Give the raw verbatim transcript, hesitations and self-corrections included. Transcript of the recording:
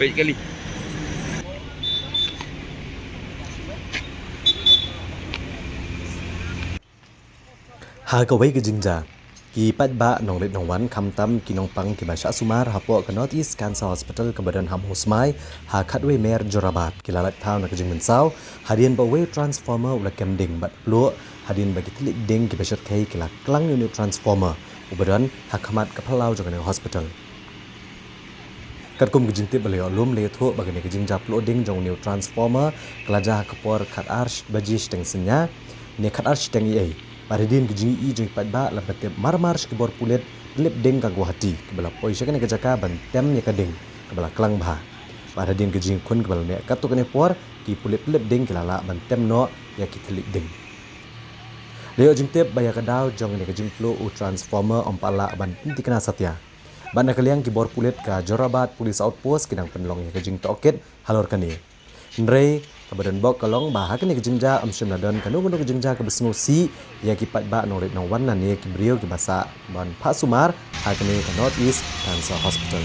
Peit kali. Ha kawei ka jingjia, ki paidbah nongleit nongwan khamtam ki nongpang kiba shah sumar hapoh ka North East Cancer Hospital kaba don ha Mawsmai, ha Khatwei Mer, Jorabat, ki la lait thaw na ka jingmynsaw hadien ba uwei u transformer u la kem ding bad pluh hadien ba ki thylliej ding kiba shyrkhei ki la klang ïa une u transformer uba don ha khmat ka phyllaw jong kane ka hospital. Katkum ka jingtip ba la ïoh lum, la ïathuh ba kane ka jingjia pluh ding jong une u transformer ka la jia ha ka por khatar baje shiteng synñia ne khatar shiteng eiei. Bad hadien ka jingïohi jong ki paidbah la pyntip marmar sha ki bor pulit pyllip ding ka Guwahati, kiba la poi sha kane ka jaka ban tem ïa ka ding kaba la klang bha. Bad hadien ka jingkhun kaba la neh katto katne por, ki pulit pyllip ding ki la lah ban tem noh ïa ki thylliej ding. La ïoh jingtip ba ïa ka daw jong kane ka jingpluh u transformer ym pat lah ban pynthikna satia. Bad na ka liang ki bor pulit ka Jorabat Police Outpost ki dang pynlong ïa ka jingtohkit halor kane. Hynrei kaba donbok ka long ba ha kane ka jingjia ym shym la don kano kano ka jingjia kaba sngewsih ïa ki paidbah nongleit nongwan ne ki briew kiba sah ban phah sumar ha kane ka North East Cancer Hospital.